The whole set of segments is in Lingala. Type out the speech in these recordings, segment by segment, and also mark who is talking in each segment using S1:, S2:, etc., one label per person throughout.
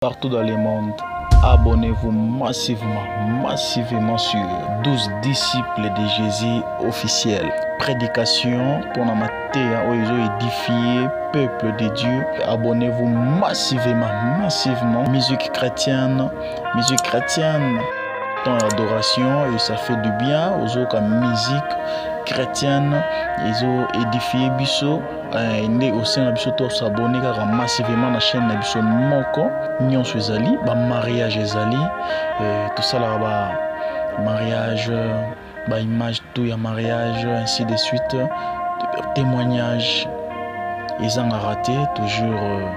S1: Partout dans le monde, abonnez-vous massivement, massivement sur 12 disciples de Jésus officiel. Prédication pour la matin, où ils ont édifié peuple de Dieu. Abonnez-vous massivement, massivement. Musique chrétienne, musique chrétienne. Temps d'adoration et ça fait du bien aux autres musique chrétienne. Ils ont édifié biso. Nde osenga biso to s'abonner kaka massivement na chaîne na biso moko nyonso ezali ba mariage ezali tosalaka ba mariage ba image tout ya mariage ainsi de suite témoignage ezangaka te toujours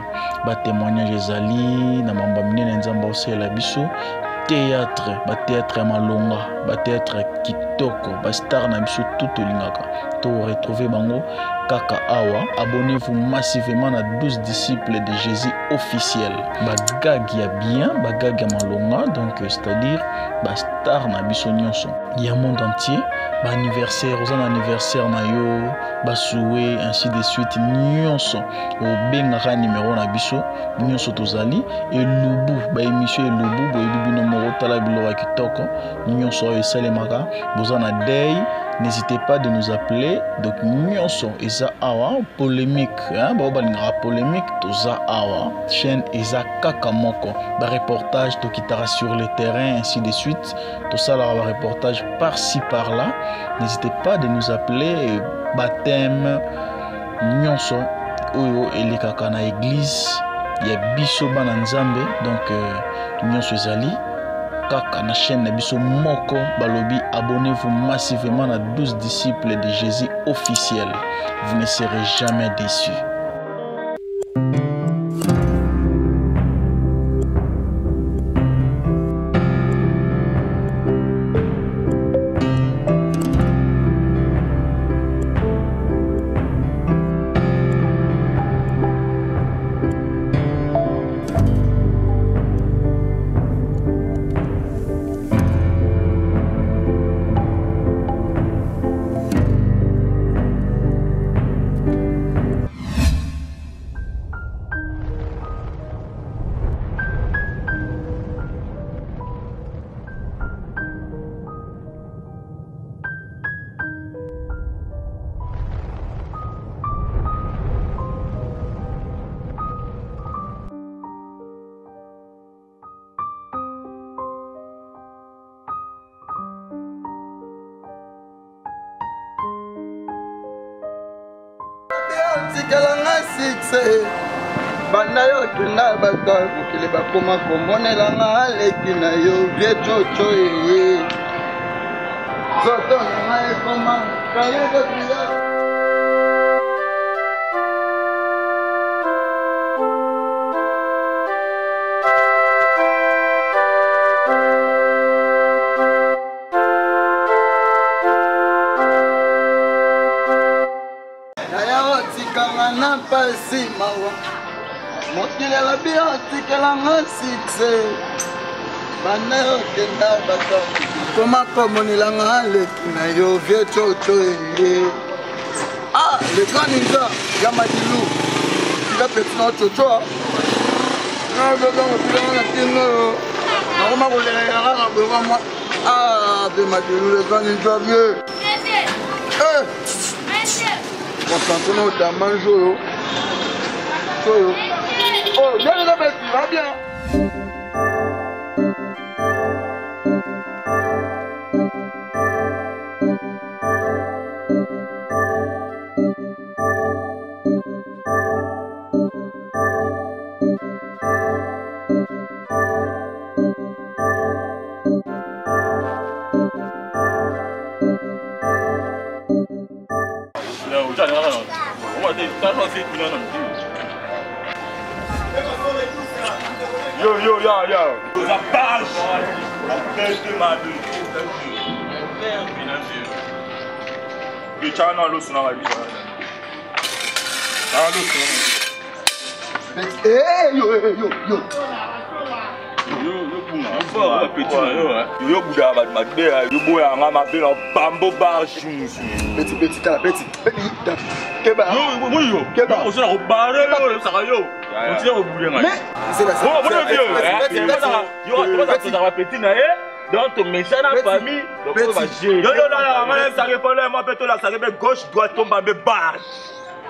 S1: ba témoignage ezali na mambo minene Nzambe aosalela biso théâtre ba théâtre ya malonga ba théâtre ya kitoko ba star na biso tout tolingaka to retrouver bango kaka awa. Abonnez-vous massivement na 12 disciples de Jésus officiel. Ba gag ya bien, ba gag ya malonga, donc c'est-à-dire ba star na biso nyonso ya monde entier, ba anniversaire, oza na anniversaire na yo, ba souhait ainsi de suite nyonso obengaka numéro na biso nyonso tozali elubu ba émission elubu boyebi bino moko tala biloko ya kitoko nyonso oyo esalemaka boza na day. N'hésitez pas de nous appeler. Donc nyonso eza awa polémique, hein, ba balingaka polémique toza awa. Chaîne eza kaka moko. Ba reportage tokitaka sur le terrain ainsi de suite. Tosalaka ba reportage par-ci par-là. N'hésitez pas de nous appeler. Baptême nyonso oyo elekaka na église ya biso bana Nzambe. Donc nyonso ezali kaka na chaîne na biso moko balobi abonnez-vous massivement na 12 disciples de Jésus officiel. Vous ne serez jamais déçus.
S2: Tikelanga succès banda yo okenda bato ya mokili bakoma komonelanga aleki na yo vie coco eye nzoto na ngai ekoma kaye de prière. Na pasi mawa mokili alobi otikelanga succès banda okenda bato koma komonelanga aleki na yo vie coco eye ah le grand ninja ya madilu tika petit na coco na kingo nakoma kolela kaka boyeba mwa ah de madilu le grand ninja vieux. Eh concentré au damage oyo oyo oh bien Elisabeth, tu vas bien.
S3: Yo, yo, yo, yo. La page. La page de ma vie.
S2: Hey, yo, yo, yo.
S3: Yo, yo, yo, Bouddha, ma belle, yo, boya, ma belle, bambo bar,
S2: Petit, petit, petit, petit, Keba.
S3: Yo, yo, yo. Keba. On s'est barré, yo, ça yo. On s'est au bout.
S2: Mais c'est la
S3: Oh, mon vieux. Yo petit na ye. Donc tomesana famille yo olalaka nga nayebisaka epolo mwa mpe tolasaka mpe gauche droite tombambe barge.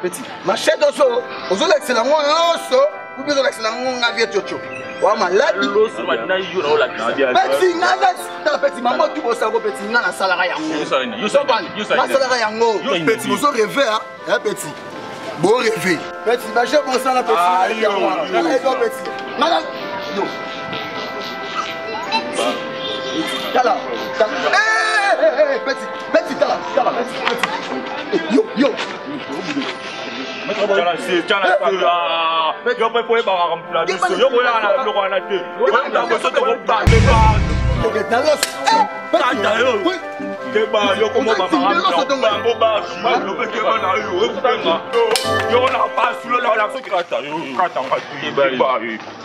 S2: Petit machete oso ozolakisela yango loso ubi ozolakisela yango nga vie coco wa maladi petit nga tala petit mama tu bosako petit nga nasalaka yango nasalaka yango petit bozo reve a petit bo reve petit baje bosala petit petit nga yo tala tala petit petit tala tala petit petit yo yo
S3: yo mpe koyebaka mpula biso yo koyaka na biloko wana te oyo tokobande tata yo keba yo komobamambo bayo keba na yo obenga yo na pasulo na soki kata yo katanga te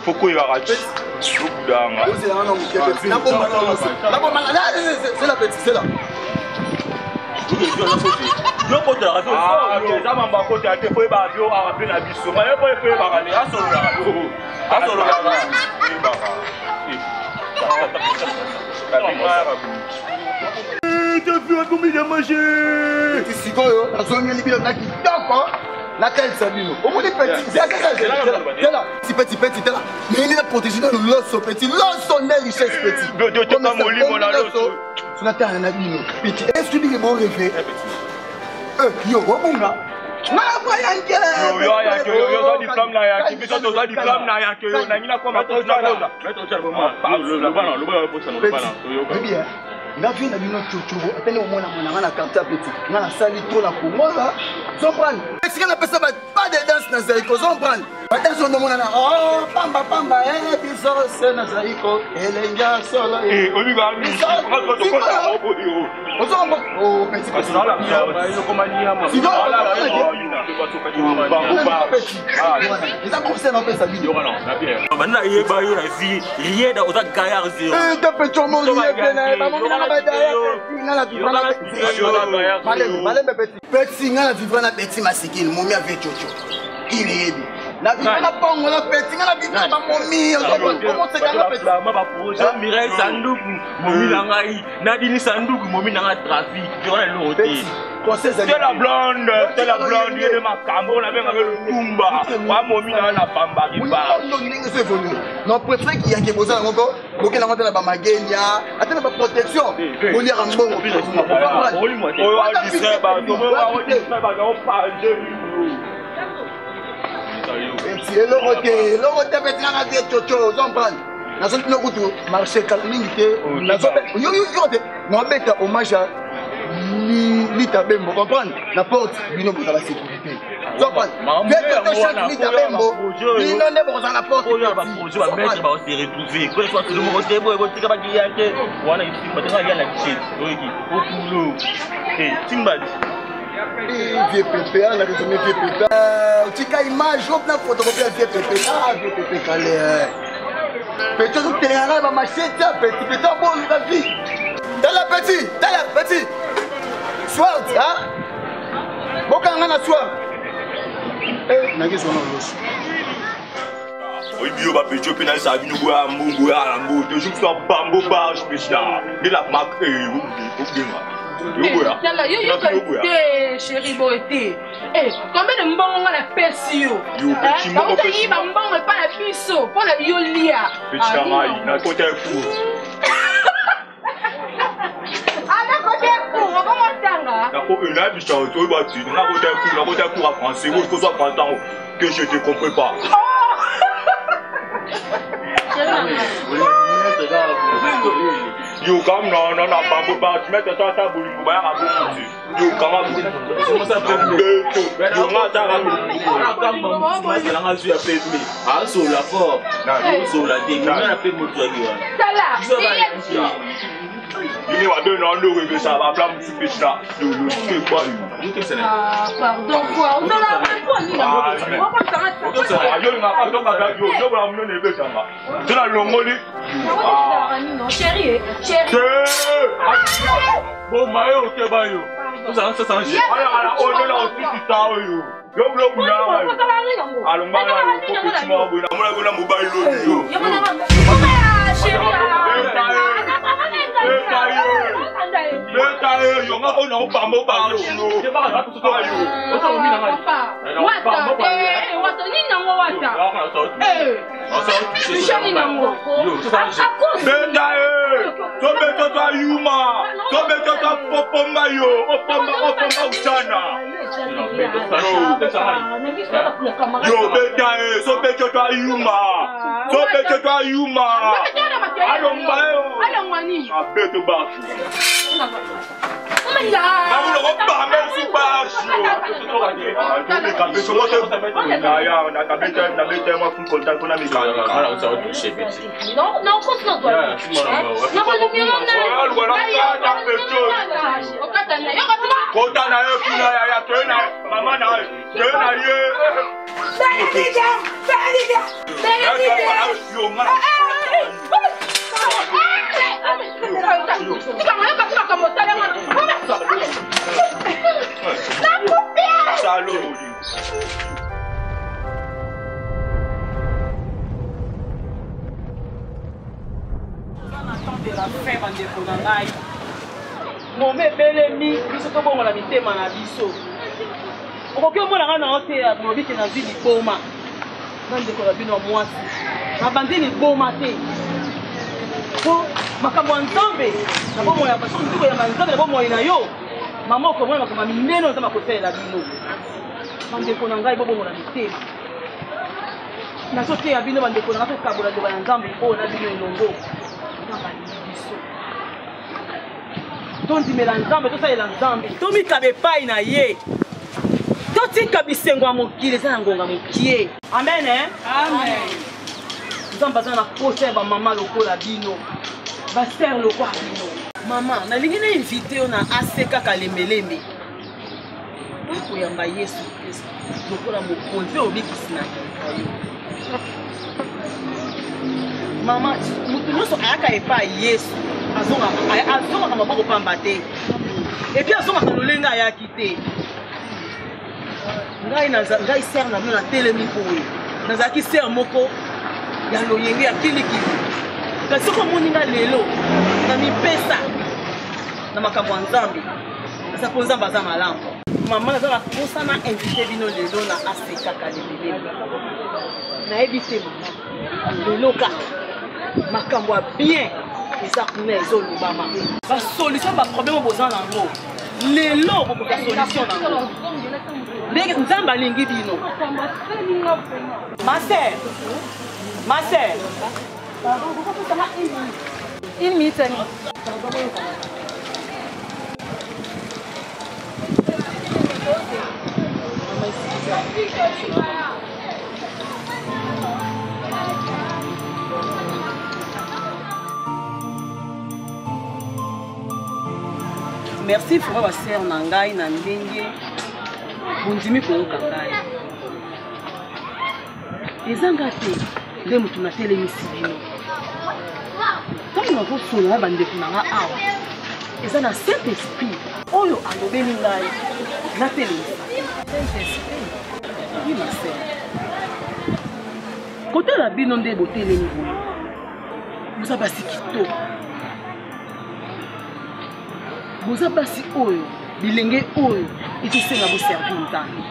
S3: fo koyebaka ti obudanga. Yo kotelaka te, eza mambo akotela te, fo yebaka bio arape na biso maye po efo yebaka ne asololaka asololaka yebaka.
S2: Sikoyo nazongeli bino na kitoko natalisa bino omoni petit tela ti petit petit tela ndenge na protéger nano loso petit loso nde richesse petit sonatala na bino petit est ce que bike bo rêve yo obunga
S3: Yoza diplôme na yaki biso toza diplôme na yaki yo nangi nakoma.
S2: Nga vie na bino cocoro atani omona mona nga na quartier petit nga nasali trop na Congo la zomprendre esika napesa ba pas de danse na zaiko zomprendre badanse ondo monana oh pamba pamba biso se na zaiko elengi ya solo ozomba oh petit eza conseil napesa bino.
S3: Banda yeba yo na vie rien, oza gaillard zéro.
S2: Te petit malembe petit petit nga na vivre na petit masikini momi ave coco ileyebi na vivre na pongo na petit nga na vivre na bamomi omosekanga petit.
S3: Baprojet Mireille Sanduku momi na ngai nadini Sanduku momi na ngai trafic wana eloko te. C'est la blonde, c'est la blonde, il y a makambo, on avait un lutumba. Wa momi na na pamba
S2: kipa. Non, préfère qu'il y a que besoin encore, beaucoup na ngota na ba magenia, ata na ba protection. Boliaka mbongo.
S3: Oyo a distrait ba, oyo a distrait ba, on parle de
S2: Petit eloko te, eloko te petit na vie chocho, ozomprendre. Nazongi no kutu marché kala mingi te. Nazobeta yo yo te, nabeta hommage à Lita Bembo, comprendre? Na porte bino bozala sécurité. Comprendre? Lita Bembo, bino nde bokozala na porte.
S3: Oyo ba projet ba maître ba se retrouver. Quoi soit tout le monde te boye botika ba kiyake. Wana isimba te ya na guichet. Oyoki okulo. Eh timbadi.
S2: Vieux Pépé, on a résumé vieux Pépé. Tika image, hop na photocopie ya vieux Pépé. Ah, vieux Pépé kale. Petit ozotelengaka ba machete petit petit oboluka vie. Tala petit, tala petit. Sword, hein? Bokanga na sword. Eh, nakizwa na loso.
S3: Oyebi yo bapeti yo mpe nayesaka bino boya mbongo ya na mbo toujours so bambo barge pesa nde la mak obenga.
S4: Tala yo yoka te chéri boye te. Combien de mbongo nga napesi yo? Bautayiba mbongo epa na biso mpo na yo lia.
S3: Petit na ngai nakota efu.
S4: Anakota efu okomotanga.
S3: Nayebisa oyo bati nakota efu, nakota efu ya français oyo kozwa printemps que je te comprends pas. Yo kam na na na bambo ba tu mets toi ta bolingo ba ya bongo te. Yo kama beto. Yo nga ta ka
S5: nanga zwi ya peme azola fort ozola te nga na pe moto yaki wana.
S4: Tala.
S3: Yini wa deux na ndo reve sa ba plan musu pe sa yo yo ke kwa yo.
S4: Ah, pardon quoi. Ozola po nini?
S3: Ah, yo nga pa to ka yo yo ba mu ne be sanga. Tu na longoli.
S4: Chéri, chéri.
S3: Bon mayo ke ba yo.
S5: Ozala sasa nje.
S3: Ala ala oyo na otutisa oyo. Yo biloko na ngai. Alonga na yo ko petit moko boye. Namona bona mobali lobi yo. na opamba obayo.
S4: Papa, wata, eh, wata, nini yango wata? Eh, touche nini yango?
S3: Benda ye! Tobeta twa yuma! Tobeta twa popomba yo! Opomba opomba ujana! Yo beta ye! Sobeta twa yuma! Sobeta twa yuma! Alomba yo!
S4: Alongwa nini?
S3: Abeto bashu! Nakuloko bambe osu bashu! Nabeta mwa full contact mpona mikanda.
S4: Non, non, continue toi.
S3: Kota na ye kuna yaya toye na mama na ye toye na ye. Salaud.
S6: Na temps de la fin, bandeko na ngai, mome ebelemi biso tobongola mitema na biso. Okoki omona ngai na yo te, lobi ke nazwi liboma na ndeko na bino ya mwasi, nabandi liboma te, po makambo ya Nzambe na bomoi ya bato, soki koyamba Nzambe na bomoi na yo, mama, okomona makambo ya minene oyo Nzambe akosalela bino. Bandeko na ngai, bobongola mitema. Nazoteya bino, bandeko na ngai, tokabola liloba ya Nzambe oyo na bino elongo. Nzambe alingi biso, tondimela Nzambe, tosalela Nzambe, tomikaba epai na ye, totika bisengo ya mokili, eza na ngonga mokie. Amen, eh? Amen. Nzambe aza na posa ya bamama lokola bino, basere lokola bino. Mama, nalingi na invite yo na ase kaka lembelembe koyamba Yesu Kristo lokola mokonzi oyo obikisi na yo. Mama, moto nyonso ayaka epai Yesu azongaka maboko pamba te, et puis azongaka lolenge ayaki te. Ngai ngai sere na bino natelemi boye, nazalaki sere moko ya loyenge ya kilikili, kasi soki omoni nga lelo na mipesa na makambo ya Nzambe, eza mpo Nzambe aza malamu. Mama, naza na mposa na invite bino lelo na asekaka lelelele. Nayebi te mama, lelo kaka makambo ya bien eza kuna, ezolobama basolution, baproblème boza nango lelo, bokoka solution nango ndenge Nzambe alingi bino. Ma sœur, ma sœur.
S4: Une minute, Annie.
S6: Merci vraiment, basere na ngai, na ndenge bondimi koyoka ngai. Eza nga te nde motu natelemisi bino. Ntango nazosolola bandeko na nga awa, eza na Saint Esprit oyo alobeli ngai natelemisa. Saint Esprit, oui, ma sœur, kotala bino nde botelemi boye, boza basi kitoko, boza basi oyo bilenge oyo ezosenga boservi Nzambe.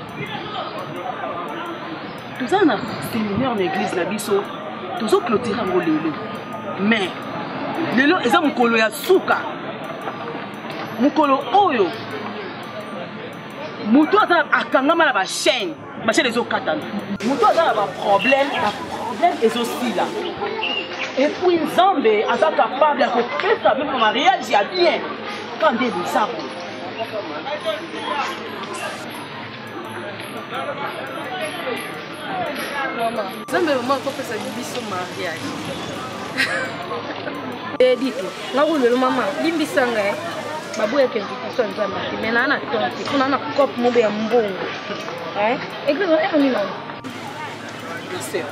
S6: Toza na séminaire na église na biso, tozoclotire yango lelo, mais lelo eza mokolo ya suka, mokolo oyo moto aza akangama na bachaîne, bachaîne ezokatana, moto aza na baproblème, baproblème ezosila, et puis Nzambe aza capable ya kopesa bino mariage ya bien ka nde boza boye.
S4: Nzambe mama akopesa biso mariage edi te. Nga kulelo, mama, limbisa ngai, baboyaka invitation ya Nzambe te, mais naa na temps te mpo naa na cope mobe ya mbongo église ero nini nango.
S6: Sœur,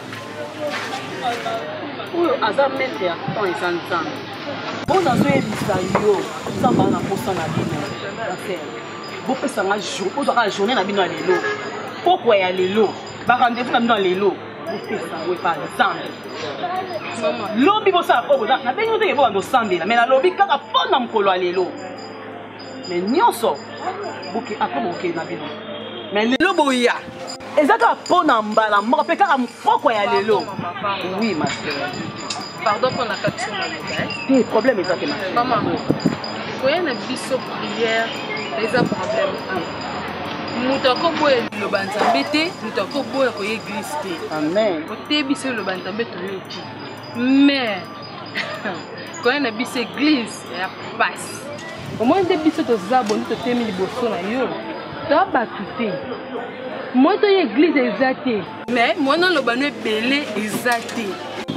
S6: oyo aza maître ya temps eza Nzambe. Mpo nazoyebisa yo, Nzambe aza na posa na bino. Basere, bopesanga ozwaka journée na bino ya lelo, pokwa ya lelo, barendez-vous na bino ya lelo, bopesa yango epa Nzambe. Lobi bosala oyo boza nabengi teke bobanda osambela, mais nalobi kaka mpo na mokolo ya lelo. Mais nyonso boke après bokende na bino. Mais lelo boya eza kaka mpo na mbala moko mpe kaka mpokwa ya lelo. Oui ma sœur.
S4: Pardon mpo na kati maloba.
S6: Te problème eza te ma sœur.
S4: Maman, koya na biso prière eza problème te. Moto akoboya liloba Nzambe te, moto akoboya koya église te.
S6: Amen.
S4: Oteyi biso liloba Nzambe toyoki. Mais koya na biso église ya pasi. Omoni nde biso toza bondi totemi liboso na yo. Toya bato te. Moi toya église eza te. Mais moi naloba no ebele eza te.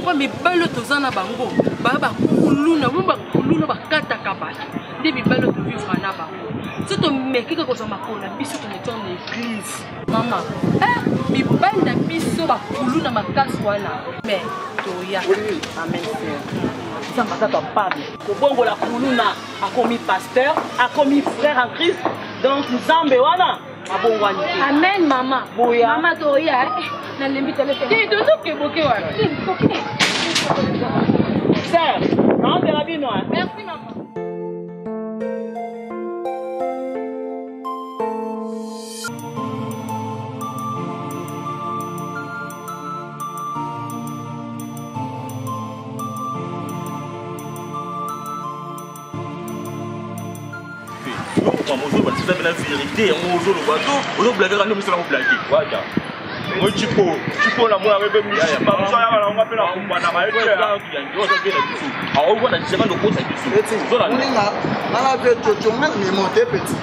S4: Po mibali oyo toza na bango baya bakuluna, bo bakuluna bakataka bato. Nde mibali oyo tovivre na bango. So tomeki kaka kozwa makolo na biso tomeki na église. Mama, mibali na biso bakuluna makasi wana. Mais toya.
S6: Amen sœur. Nzambe aza capable kobongola kuluna, akomi pasteur, akomi frère en Christ. Donc Nzambe wana abongwani te.
S4: Amen mama.
S6: Boya.
S4: Mama toya. Nalembi tale te. Te tozoke boke wana.
S6: Sœur, naozela bino.
S4: Merci mama.
S5: Ozoloba vérité yango ozoloba to ozoblake kaka nde misala koblake
S3: wata ngo chipo chipo na mona bebe mishipa muso ya bana nga pe na kumbana ba ete
S5: aowana disaka ndokota biso
S2: moninga nga pe coco nga na mema te petit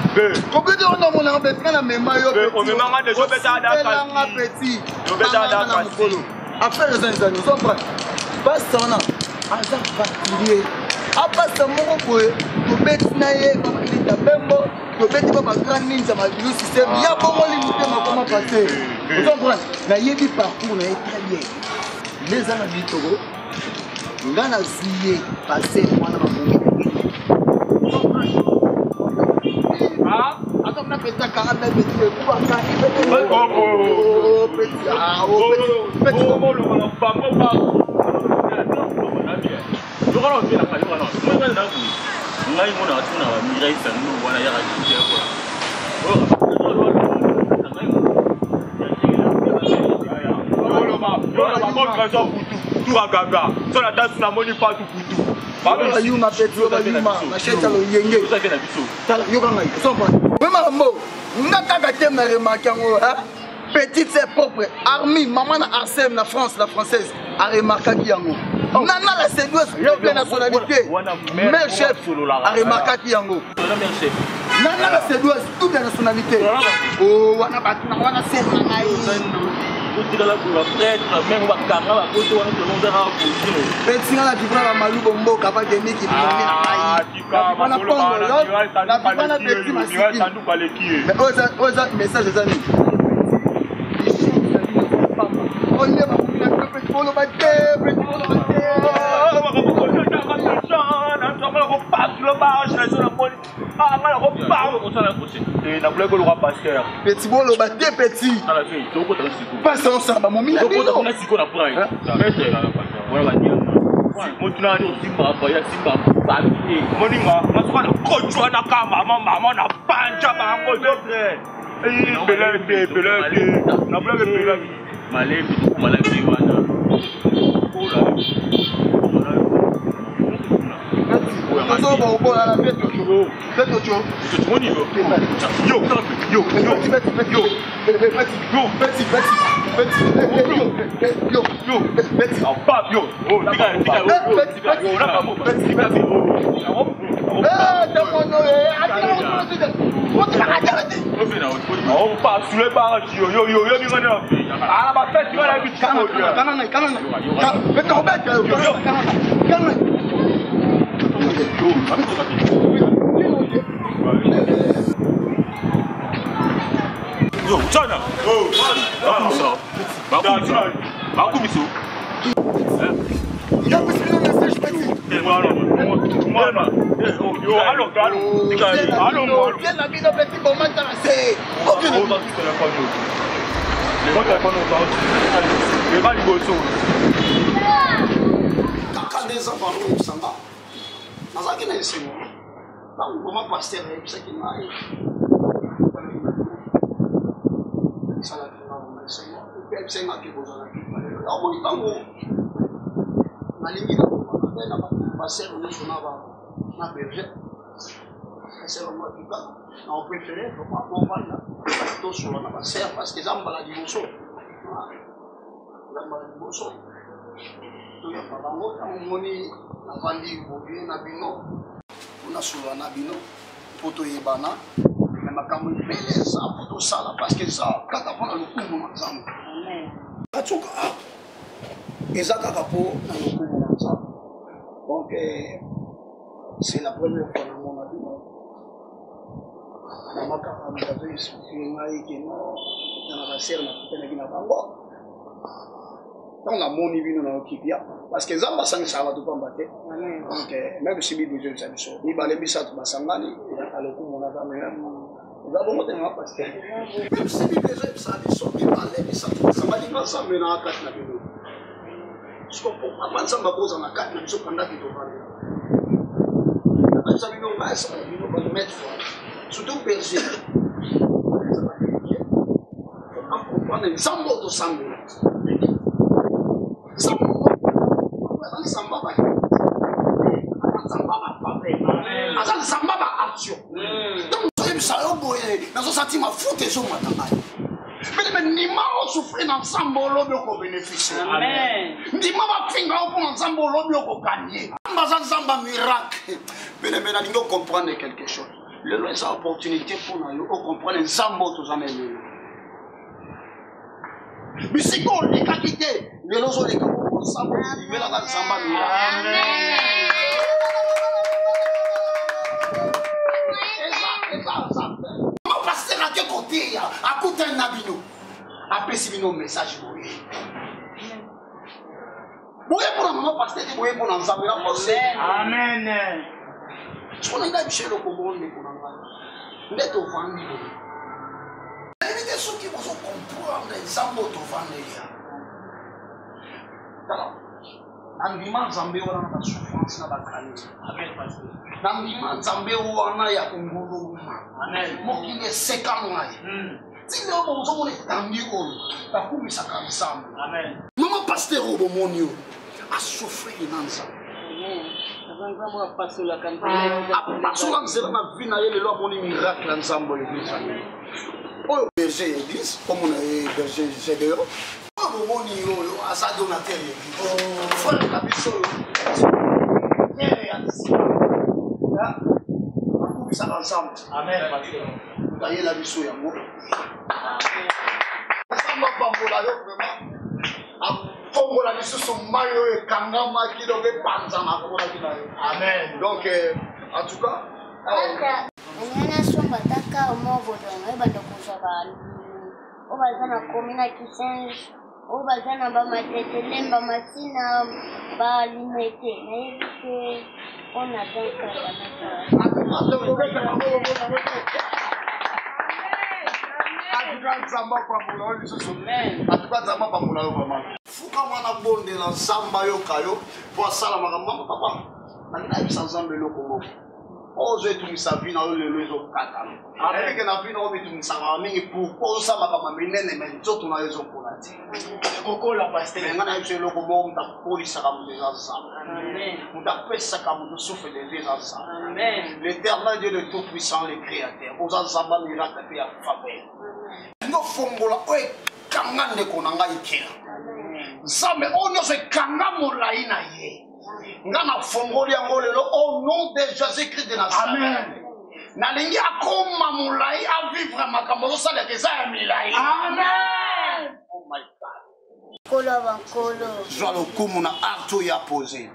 S2: kokete ona monanga petit nga na mema yo
S3: omemanga deja obeta
S2: adakanga petit na mokolo affaire eza ezani ozomprendre pasta wana aza particulier apasta moko boye tobeti na ye bamalita bembo tobeti ba bagrand ninja madilu système ya bongoli motema koma paster ozomprendre nayebi parcours na ye très bien nde eza na bitoko nga nazwi ye paster wana babomi aza peta kanga mpe peti ekubaka peti
S5: ngai mona atuna bamirai sandu wana yaka
S3: turagaga so na tasu namoni patu kutu
S2: bayuma peti bayuma machete ya loyenge tala yoka ngai ozompa we makambo nga kaka te na remarke yango petite c'est propre armi maman na arsène na France la française a remarquaki yango nana la séduise double nationalité mère chef a remarquaki yango nana la séduise double nationalité oh wana bato na wana sere na ngai
S5: otikala kola prêtre meme bakanga bakoto wana tolondaka
S2: peti nga na vivra na malubo mboka bakendeki bilongi na ngai na pongo na vivra na peti masiki mais oyo eza message eza nini olie bakomi na bino peti boloba te peti boloba te peti boloba te peti pasi osala bamomi na bino
S3: moninga nasuka na kocwanaka mama mama na panja bango pelete pelete nabulaki pelete
S5: malembe tokomalaki wana
S2: tozoba obola na mpe toco mpe toco
S3: yo yo yo yo
S5: Yo, Chana! Bakumiso.
S7: Kaka nde eza bango kosanga nazalaki na esengo.
S2: Ntango mama pasteur ayebisaki ngai, esalaki nga vraiment esengo, epe ayebisaki nga ke bozala kipa lelo. Omoni ntango nalingi nakoma na na pasteur nyonso na ba na berger pasteur yango akika na opréféré vraiment bovanda tosola na basere parce que eza mbala liboso, eza mbala liboso toyamba bango. Ntango omoni navandi boye na bino mpo nasolola na bino mpo toyebana na makambo ebele eza mpo tosala, parce que eza kaka mpo na lokumu na Nzambe. Atuka eza kaka mpo na lokumu na Nzambe. Donc c'est la première fois namona bino. Mama kaka moto azoexplike ngai ke no na basere nakutanaki na bango. Ntango namoni bino nayoki bien, parce que Nzambe asangisaka bato pamba te. Donc même si Bible ezoyebisa biso mibale misato basangani, ezaka lokumu na Nzambe. Eza bongo te, mama pasteur? Même si Bible ezoyebisa biso mibale misato basangani, nga Nzambe na kati na bino. Siko pourquoi Nzambe akoza na kati na biso pendant ke tovandi? Nabayebisa bino, ngai asala bino bamettre fois, surtout berger, comprendre Nzambe oyo tosambela. Nzambe aza Nzambe ba, aza Nzambe ba faveur, aza Nzambe ba action. Ntango ozoyebisa yo boye, nazosati mafuta ezomata ngai. Bele ndima osouffrir na Nzambe, olobi okobénéficie. Ndima bafinga yo mpona Nzambe, olobi okoganye. Nzambe aza Nzambe ya miracle. Bele nalingi ocomprendre quelque chose. Lelo eza opportunité mpona yo ocomprendre Nzambe oyo toza na elelo. Bisika olekaki te, lelo ozoleka. Nzambe ondimelaka Nzambe ya miracle. Eza Nzambe. Pasteur ake koteya, akutani na bino, apesi bino message boye boye mpona mama pasteur te, boye mpona Nzambe na pose.
S5: Amen.
S2: Siko na ngai biso eloko moko, ndeko na ngai, nde tovandi boye, nayebi te soki bozokomprendre Nzambe oyo tovandeli ya. Tala, nandima Nzambe wana na basouffrance na bakrani.
S5: Amen, pasteur.
S2: Nandima Nzambe wana ya konguluma.
S5: Amen.
S2: Mokili eseka ngai, ntina oyo bozomona etandi oyo bakumisaka Nzambe.
S5: Amen.
S2: Mama pasteur oyo bomoni oyo asouffrir na Nzambe, apasola nzela na vie na ye. Lelo amoni miracle ya Nzambe oyo église yango oyo. Berger ya église, komona ye berger Gédéon oyo bomoni oyo, aza donateur ya église. Frère na biso oyo frère ya nsima akumisaka Nzambe.
S5: Amen, pasteur.
S2: Ayela biso yango. Nzambe apambola yo vraiment, afongola lisusu mai oyo ekangamaki, donc epanzana akomonaki na yo.
S5: Amen.
S2: Donc en tout cas
S7: Nalingi nasomba ata car moko, donc ebanda kozwa ba oyo baza na komi na Kisange, oyo baza na baMatete, Lemba, Masina, baLimete, nayebi te mpona tanka.
S2: Atuka Nzambe apambola yo lisusu. Atuka Nzambe apambola yo vraiment. Fuka mwana, bondela Nzambe ayoka yo mpo asala makambo. Mama, papa, nalingi nayebisa Nzambe eloko moko oyo ozoetungisa vie na yo lelo, ezokatana. Nayebi ke na vie na oyo bitungisaka mingi. Pourquoi ozosala makambo minene mais nzoto na yo ezokola te?
S5: Kokola, pasteur.
S2: Mais ngai nayebi eloko moko: moto akolisaka moto eza Nzambe, moto apesaka moto souffle de vie eza Nzambe, l'Éternel Dieu le tout puissant, le créateur. Oza Nzambe ya miracle mpe ya faveur. Ndofongola oyo ekanga ndeko na ngai ekela. Nzambe, oyo nyonso ekanga molai na ye, nga nafongoli yango lelo au nom de Jésus Christ de Nazareth. Nalingi akoma molai, avivre makambo azosalaka eza ya milai.
S5: Amen.
S2: Oh my God.
S7: Nkolo ya bankolo.
S2: Zwa lokumu na acte oyo apose,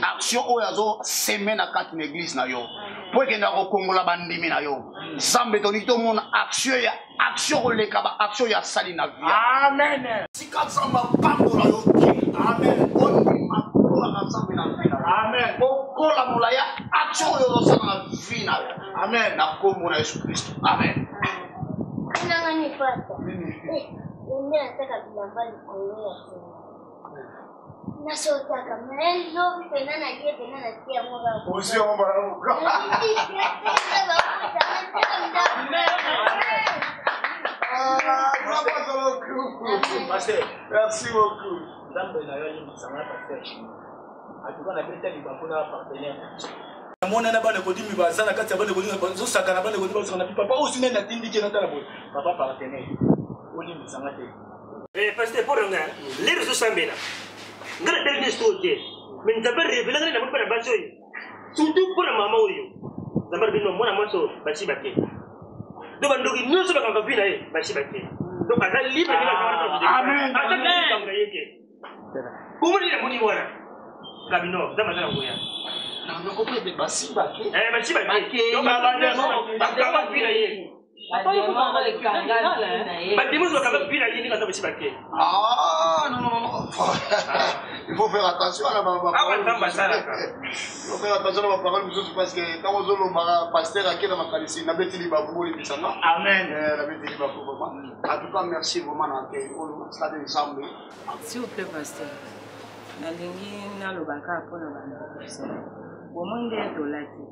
S2: action oyo azoseme na kati na église na yo mpo ekenda kokongola bandimi na yo. Nzambe, tolingi tomona action ya action koleka ba action oyo asali na vie.
S5: Amen.
S2: Tika Nzambe apambola yo te.
S5: Amen.
S2: Ondima kolaka Nzambe na vie na yo.
S5: Amen.
S2: Okola molai ya action oyo ozosala na vie na yo.
S5: Amen.
S2: Na nkombo na Yesu Kristo, amen.
S7: Nanga ni pata nde nataka bilamba likolo ya nsima. Nasotaka mais lobi mpena nalie mpena natie yango kaka.
S8: Ozwi yango mbala moko. Ah, bravo beaucoup.
S5: Pasteur.
S8: Merci beaucoup.
S5: Nzambe na yo alimbisa nga pasteur Jimmy. En tout cas nabeta libaku na partenaire na biso. Namona na bana kodimi baza na kati ya bana kodimi bazosaka na bana kodimi bazosaka na papa oyo sinene natindiki natala boye papa partenaire olimbisa nga te.
S9: Eh, pasteur mpo na nga lero ozosambela nga natali nyonso oyo te mais nzambe arevela nga namoni bana basi oyo surtout mpo na mama oyo nzambe alobi no mwana mwasi oyo basi bake donc bandoki nyonso bakanga vi na ye basi bake donc aza libre aza likambo na ye te komoni namoni wana kabino nzambe aza na nguya basi bake bakanga vi na ye bademo bakanga vi na ye ndenge aza basi bake.
S8: Ah, non, non, non. Il faut faire attention à la
S9: Awa nzambe asalaka.
S8: Il faut faire attention à ma parole mosusu parce que ntango ozolobaka pasteur ake na makanisi nabeti libaku bolimbisa nga.
S5: Amen.
S8: Nabeti libaku vraiment. En tout cas, merci vraiment na accueil oyo stade Nzambe.
S10: S'il vous plaît, pasteur. Nalingi naloba kaka mpona bandeko. Bomoi nde tolati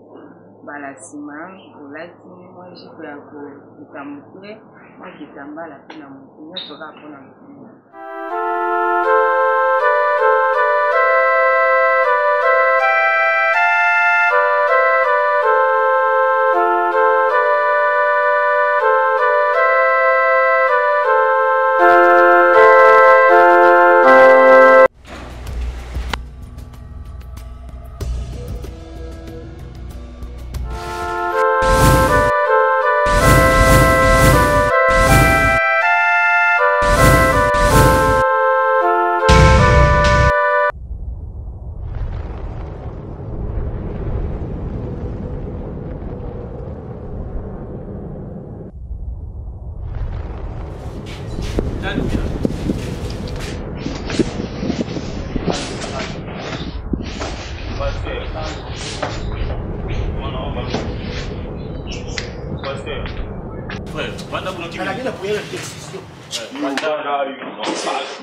S10: mbala nsima olati mwa jipe ya kokita moke mwa kitambala mpe na motu nyonso kaka mpona motu.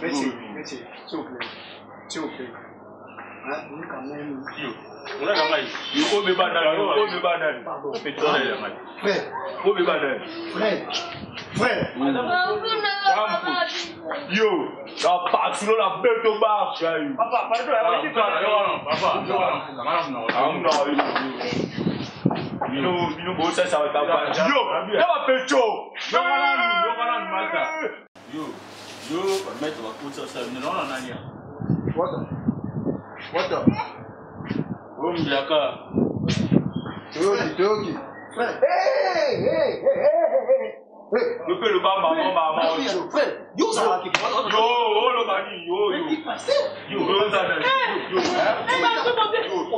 S8: Merci, merci, s'il vous plaît. S'il vous plaît. Hein, nous quand même. Frère. Frère. Frère.
S3: Yo, na pasulo na beto marche ayo.
S9: Papa, pardon,
S3: Amuna bino bino bosasa bataba. Yo, na ba pecho.
S5: Yo, yo, maître bakotisa osala bino naona nani ya?
S8: What up? What up?
S5: Oyo mbiaka.
S8: Toyoki, toyoki. Frère. Hey, hey, hey, hey, hey.
S3: Yo mpe loba mama mama.
S8: Frère, yo ozalaki.
S3: Yo, oloba nini yo yo. Yo, yo ozala yo.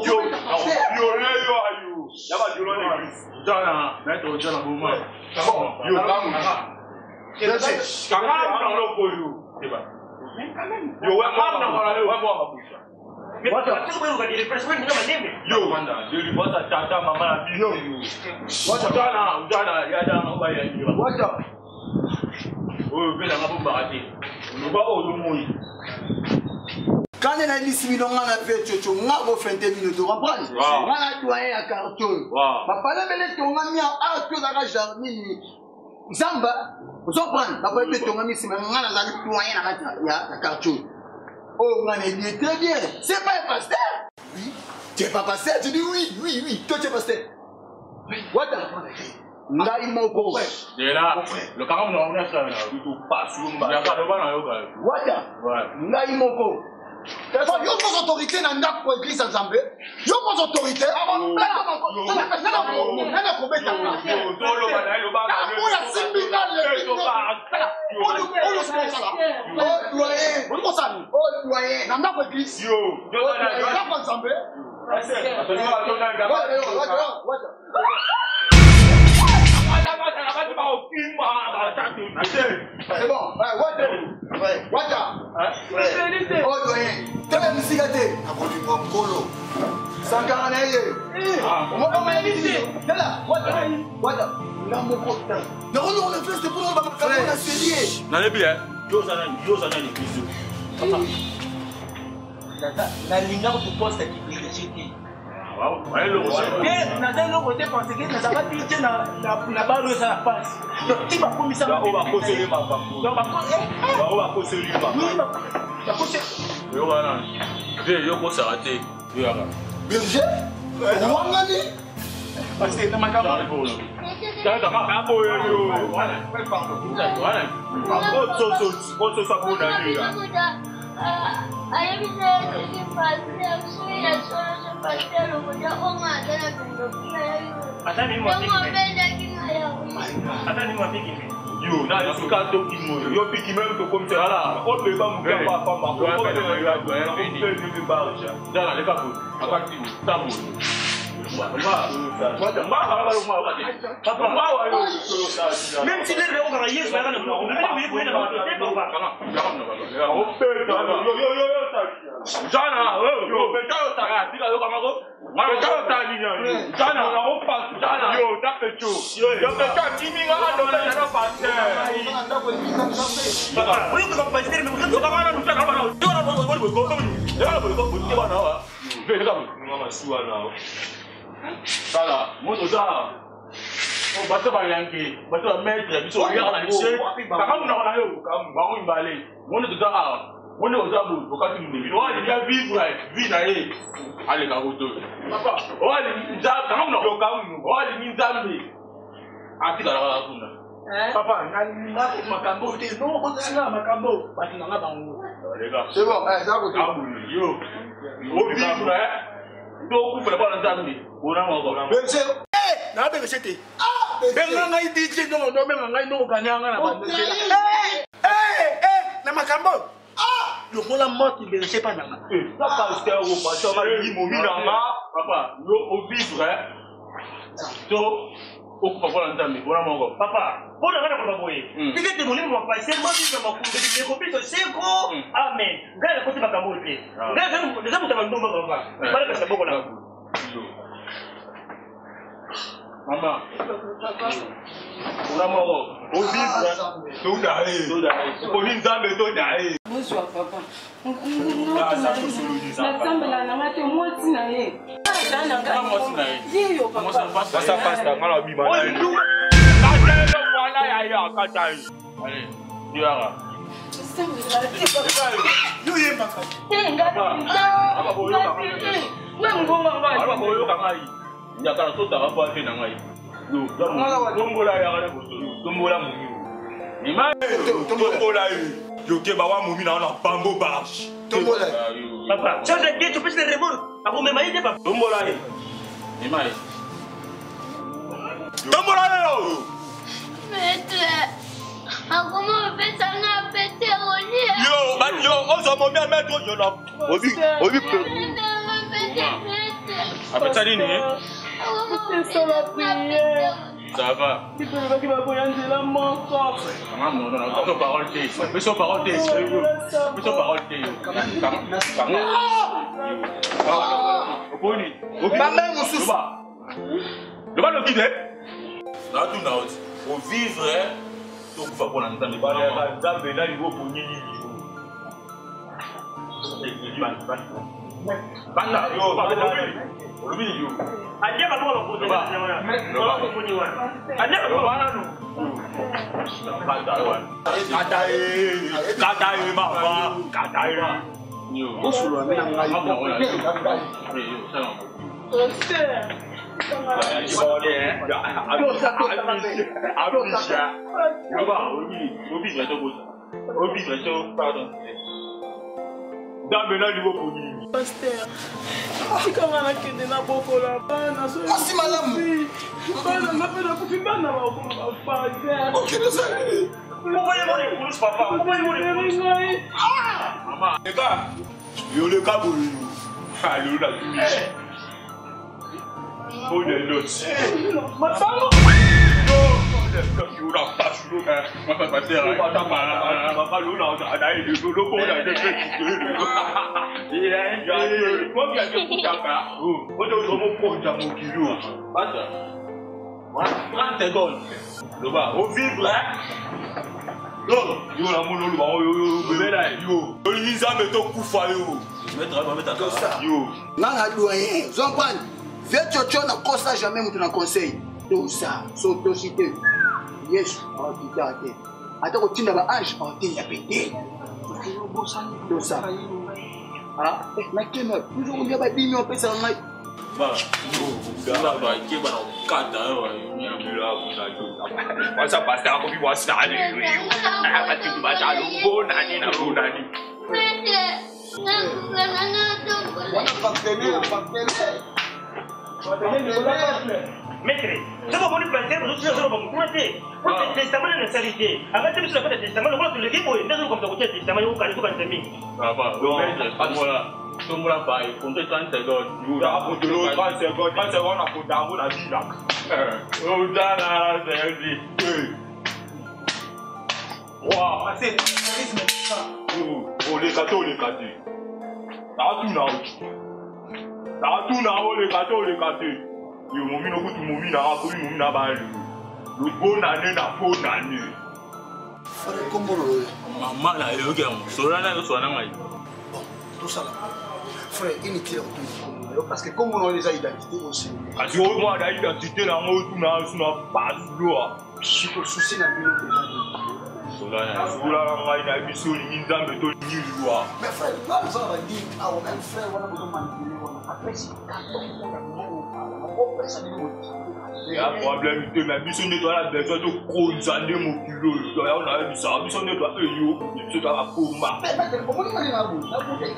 S3: Yo, yo, yo ayo. Ya ba violon église.
S5: Jana, maître Jana boma.
S3: Yo, kamu. Kanga na loko yo. Yo, wa mwa wa mwa mabusa. Yo, yo, tata mama na biso yo. Jana, jana, ya jana ba ya ni.
S8: What up?
S5: Oyo mpe nanga bombaka te. Loba oyo moi.
S2: Kande nayebisi bino nga na pe coco nga bofente bino to comprendre nga na doyen ya quartier oyo bapale bele etongami awa to ezalaka jardin zamba ozo comprendre bapale mpe etongami nsima nga nazali doyen na kati ya quartier oyo oyo nga nayebi ye très bien c'est pas un pasteur. Oui, tu es pas pasteur, tu dis oui, oui, oui, toi tu es pasteur. Wata ngai moko.
S5: Dela, lokanga muna wana sala na. Yaka loba na yoka.
S2: Wata ngai moko.
S8: Yo moko autorité na ndako ya église ya Nzambe. Yo moko autorité. Nana kobeta nga. Oyo asimbi nga leki. Oyo osala.
S2: Oh doyen.
S8: Olingi kosala nini?
S2: Oh doyen.
S8: Na ndako ya église. Ndako ya Nzambe.
S2: Wata. C'est bon, ouais, wata. Ouais, wata. Ouais. Oh doyen. Tala misika te.
S8: Nakolinga nkolo.
S2: Sankara na ye. Omoko mayebisi. Tala, wata. Wata. Nga moko tala. Nakolongola veste mpo na bamakambo na serie.
S5: Nalebi eh. Yo oza nani? Yo oza nani église oyo? Papa. Nalinga kutu poste ya kidirige te. Te, naza eloko te parce que nazalaka dj na balo eza na pasi. Donc ti bakomisaka
S3: bakoseli makambo. Bakoseli makambo.
S11: Yo wana te, yo kosaka te, yo yaka.
S8: Berger owangani.
S5: Parce que na makambo
S3: Yo na yoka toki moyo yo piki meme tokomisala obeba moke apamba.
S11: Jana leka boye akati tambo.
S9: Même si l'air okaka Yesu ayaka na monoko, mais na bato te, papa.
S3: Jana, yo
S9: Oyokaka pasteur, mais
S11: Tala moto oza bato bayanke, bato bamaître ya biso oyaka na lycée, kaka monoko na yo bango mibale. Monde toza awa, monde oza boye, okati mondemi oyo alingi avivre vie na ye, aleka koto oyo alingi kanga monoko, oyo alingi Nzambe atikala kaka kuna.
S5: Papa, nalinga makambo te, no kotinga makambo bato nanga bango.
S8: C'est bon, eh, ça va.
S11: Yo ovivre to okufela mpona Nzambe bona moko.
S8: Berger.
S5: Nabengese te, benga ngai DJ ndongo, nobenga ngai ndongo, ganya ngai na banzela na makambo longola moti berger mpa nanga.
S3: Pasteur, o pasteur balingi momi nanga.
S11: Papa, yo ovivre to okufa mpona Nzambe bona moko.
S9: Papa, mpo na ngai na koloba boye, tika ete molimo ya pasteur mabika makumbeli ndeko biso seko. Amen. Ngai nakoti makambo oyo te. Ngai naza moto ya bandumba, papa. Balakasa boko na
S11: Mama, ona moko
S3: ovivre todaye, Nzambe todaye.
S10: Bozwa papa, nasambela nanga te, mwasi na ye yeyo papa.
S3: Pasta, pasta, nga na bima na ye wana ya ye akata ye.
S11: Allez, yo yaka.
S5: Yo yembaka.
S10: Te, nga
S11: boyoka ngai nyakala totaka po ate na ngai tombola yaka na boso, tombola momi mima.
S3: Tombola ye, yokeba wa momi na wana bambo barge.
S8: Tombola.
S9: Papa, change de topesi na remorque, akomema ye te, papa.
S11: Tombola ye, mima ye.
S3: Tombola ye yo.
S7: Maître, akoma opesanga pete olie.
S3: Yo yo ozwa momi ya maître yo na obi obi.
S11: Apesa nini?
S4: Tosala prière.
S11: Ça va.
S4: Tolobaki baboya nzela moko.
S11: Biso parole te, biso parole te, biso parole te. Oponi.
S8: Bambe mosusu.
S11: Loba loki te. Natuna oti ovivre tokufa mpona Nzambe.
S3: Balaka Nzambe na libo poni nini?
S11: Banda yo olobi yo.
S9: Alia bango bakonzi wana, komoni wana alia bango.
S11: Nanu.
S3: Kata ye, kata ye, mama, kata ye.
S8: Osolola mpe na ngai.
S4: Pasteur.
S11: Loba ovivre to kosa ovivre to pardon
S3: Nzambe na libo poni.
S4: Pasteur, tikanga nakende nabokola bana.
S8: Mwasi malamu.
S4: Bana nga mpe nakufi, bana bakoma bapaster.
S8: Okende osala nini?
S4: Ngai.
S11: Mama.
S3: Leka yo, leka boye yo lelo na tumisi mpona noti.
S4: Masango.
S3: Yo na pasi yo.
S11: Mwasa pasteur. Bata. 30 secondes. Loba, ovivre.
S3: Yo namoni oloba oyo, yo olingi Nzambe tokufa yo.
S2: Nga na doyen, ozo comprendre? Vieux Chocho nakosa jamais moto na conseil. Tosa, so tosi te. Yesu aotitaka te. Ata kotinda ba ange aotinda mpe te. Tosa. Ah, eh, nakema toujours kolia badimi opesaka ngai.
S3: Wasa pasteur akomi wasali batutu bajalo bonani na bonani.
S8: Wana partenaire, partenaire.
S9: Maître, soki omoni pasteur ozosoloba mokuna te po testament nani asali te anga te biso na kati ya testament lokola toleki boye nde azoluka moto akotia testament yo okanisa mingi.
S11: Tombola baye, compte 30 secondes.
S3: Yo, 30 secondes, 30 secondes na kota yango na bilaka.
S11: Ozala, c'est
S3: 2, 3, oleka te, oleka te. Naatuna naatuna oleka te, oleka te. Yo momino kutu momina akomi momina bali. Lobonane na bonane.
S8: Frère, kombo na yo.
S11: Mama na yo yoki yango. Solola na yo solola na ngai.
S8: Bon, tosala. Frère, inutile kotuna kombo na yo parce que kombo na yo eza identité aussi.
S3: Kasi oyo mwana identité na yango otuna suna pasuloa.
S8: Siko souci na bino eza nini?
S3: Sola na ngai na biso olingi Nzambe to olingi liwa.
S8: Mais frère, nga naza na bandimi awa, même frère wana bozo manipuler wana apesi carton moko ya mbongo awa, okopesa bino botinda.
S3: Ya problème te, mais biso nde toza na besoin tokonza nde mokili oyo. Toya nayebisaka biso nde toa eyo biso toa bakomba.
S8: Omoni ngai na boye,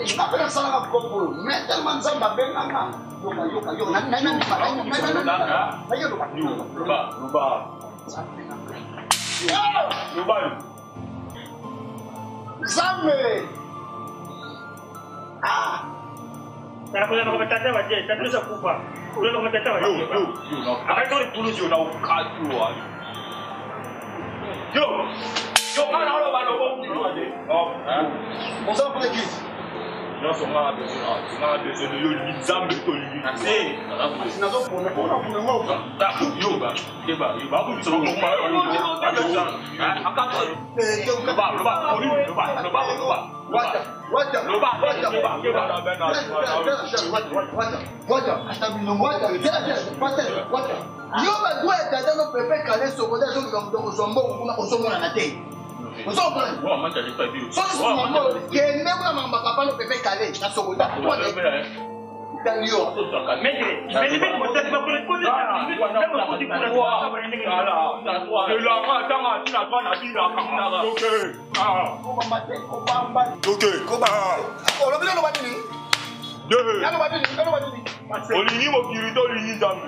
S8: nga mpe nasalaka kopo oyo, mais tellement Nzambe abenganga, yoka yoka yoka, nayoka.
S3: Loba loba loba
S8: Nzambe. Ah!
S9: Nakozalaka batata ba te, tata nyonso akufa. Ozalaka batata ba te. Akati oyo
S3: pulusi na okati wa. Yo! Yo kana oloba lobo.
S8: Oza mpona église.
S3: Nyonso nga na besoin nga na besoin yo olingi Nzambe to olingi.
S8: Nazopona mpona mpona ngo.
S3: Yo ba keba yo ba ko biso ko ma loba loba loba loba loba.
S8: Wata, wata, wata, wata, wata, ata bilongo, wata, wata, wata. Yo badwa ya tata no pepe kale sokoda azoluka moto kozwa mbongo kuna ozomonana te. Ozokomprendre? Soki sima kende kuna makambo ya papa no pepe kale na sokoda. Tali yo. Olobi naloba nini? Naloba nini? Naloba nini?
S3: Olingi mokili to olingi Nzambe?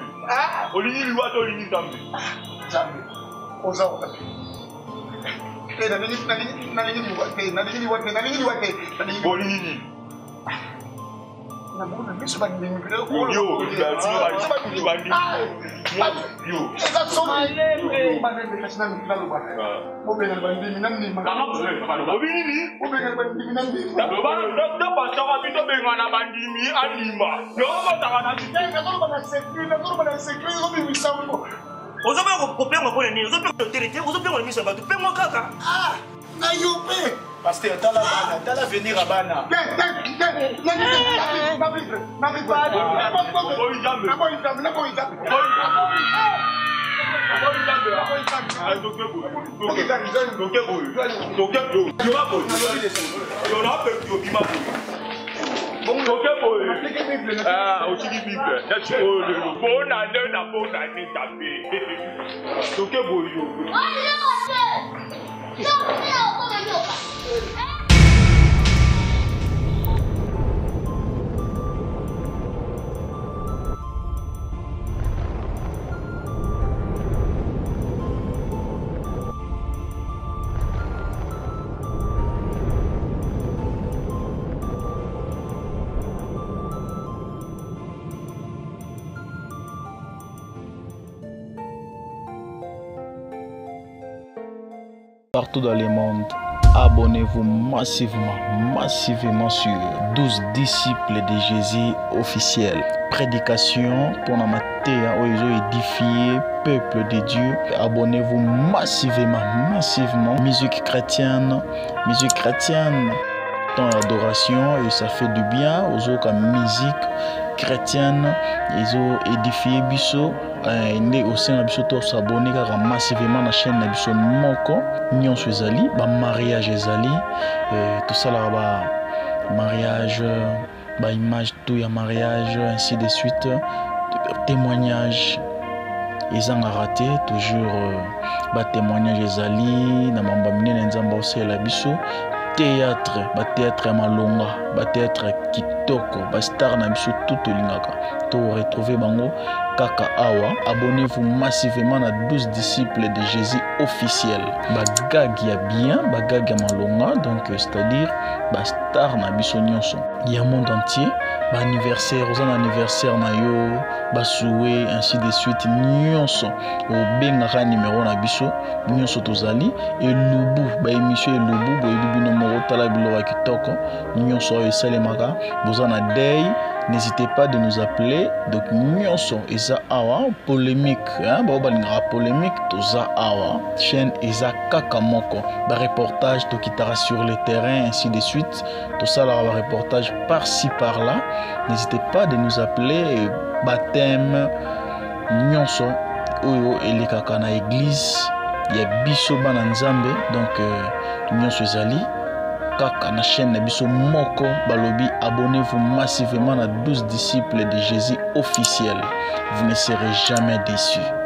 S3: Olingi liwa to olingi Nzambe?
S8: Nzambe, oza wapi? Te, nalingi liwa te, nalingi liwa te, nalingi liwa te.
S3: Olingi nini?
S8: Namona miso bandimi
S3: eza
S8: soni malembe kasi naloba bobengana bandimi na ndima
S3: obi nini
S8: bobengana bandimi na ndima
S3: topasaka biso bengana bandimi andima yokotaka na
S8: nazoloba na secret nazoloba na secret ezobimisa ngo
S9: Ozobanga kopengwa mpona nini? Ozopengwa hotel te, ozopengwa na miso ya bato, pengwa kaka.
S8: Na yo mpe.
S5: Pasteur, tala bana, tala venir ya bana.
S3: Otiki bible neti oyo lelo bonane na bonane tape toke boyo.
S1: Partout dans le monde, abonnez-vous massivement, massivement sur 12 disciples de Jésus officiel. Prédication pour la mateya oyo ezo édifier peuple de Dieu. Abonnez-vous massivement, massivement. Musique chrétienne, musique chrétienne. temps d'adoration et ça fait du bien. Ozoka musique chrétienne ezo édifier biso eh, nde osenga biso to s'abonner kaka massivement na chaîne na biso moko nyonso ezali ba mariage ezali eh, tosalaka ba mariage ba image tout ya mariage ainsi de suite témoignage ezangaka te toujours euh, batémoignage ezali na mambo ya minene nzambe aosalela biso théâtre batéâtre ya malonga batéâtre ya kitoko bastar na biso tout tolingaka to retrouve bango kaka awa abonnez-vous massivement na 12 disciples de jésus officiel bagag ya bien bagag ya malonga donc euh, c'est-à-dire bastar na biso nyonso ya monde entier baanniversaire oza na anniversaire na yo basoue ainsi de suite nyonso obengaka nimero na biso nyonso tozali elubu baémission elubu boyebi bino moko tala biloko ya kitoko nyonso oyo esalemaka boza na dei n'hésitez pas de nous appeler donc nyonso eza awa polémique hein, bao balingaka polémique toza awa chaîne eza kaka moko bareportage tokitaka sur le terrain ainsi de suite tosalaka bareportage par ci par là n'hésitez pas de nous appeler baptême nyonso oyo elekaka na église ya biso bana nzambe donc euh, nyonso ezali kaka na chaîne na biso moko balobi abonnez-vous massivement na 12 disciples de Jésus officiel vous ne serez jamais déçus.